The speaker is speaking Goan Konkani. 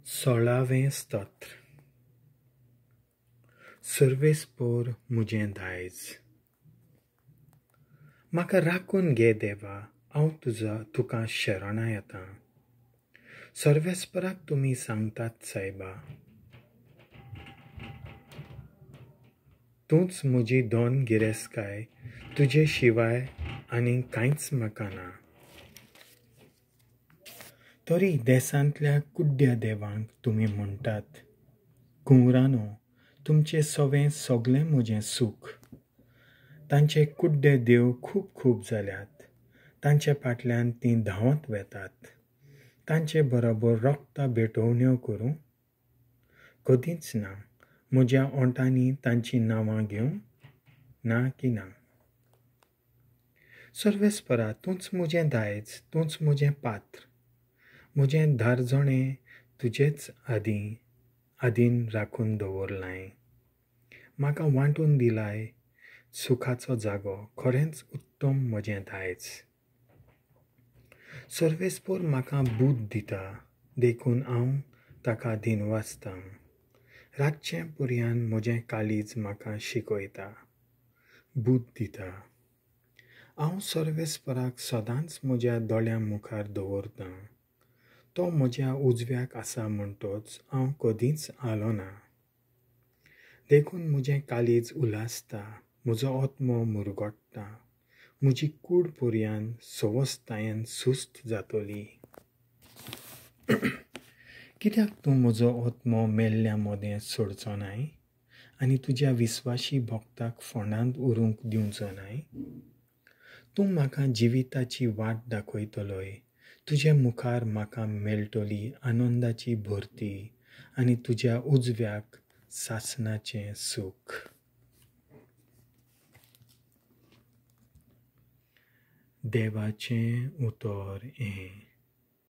सोळावें स्तोत्र. सर्वेस्पोर म्हजें दायज. म्हाका राखून घे देवा, हांव तुका शरणां येता. सर्वेस्पराक तुमी सांगतात सायबा, तूंच म्हजी दोन गिरेस्तकाय, तुजे शिवाय आनी कांयच म्हाका ना. तरी देशांतल्या कुड्ड्या देवांक तुमी म्हणटात, कुंवरानो, तुमचें सवें सगळें म्हजें सूख. तांचे कुड्डे देव खूब खूब जाल्यात, तांचे फाटल्यान तीं धांवत वेतात. तांचे बरोबर रोगता भेटवण्यो करूं? कदींच ना. म्हज्या ओंठांनी तांचीं नांवां घेवं ना की ना. सर्वेस्परा, तूंच म्हजें दायज, तूंच म्हजें पात्र. म्हजें धारजणें तुजेच आदीन राखून दवरलाय. म्हाका वांटून दिलाय सुखाचो जागो, खरेंच उत्तम म्हजें दायज. सर्वेस्पोर म्हाका बूद दिता, देखून हांव ताका दिनवासतां. रातचें पर्यान म्हजें काळीज म्हाका शिकयता, बूद दिता. हांव सर्वेस्पराक सदांच म्हज्या दोळ्यां मुखार दवरतां. तो म्हज्या उजव्याक आसा म्हणटच हांव कदींच आलो ना. देखून म्हजें काळीज उल्हासता, म्हजो आत्मो मुरगट्टा, म्हजी कूड पर्यान सवस्तायेन सुस्त जातली. कित्याक तूं म्हजो आत्मो मेल्ल्या मदें सोडचो नाय आनी तुज्या विस्वाशी भक्ताक फोंडांत उरूंक दिवचो नाय? तूं म्हाका जिविताची वाट दाखयतलोय, तुजे मुखार म्हाका मेळटली आनंदाची भरती आनी तुज्या उजव्याक सासणाचें सूख. देवाचें उतर हें.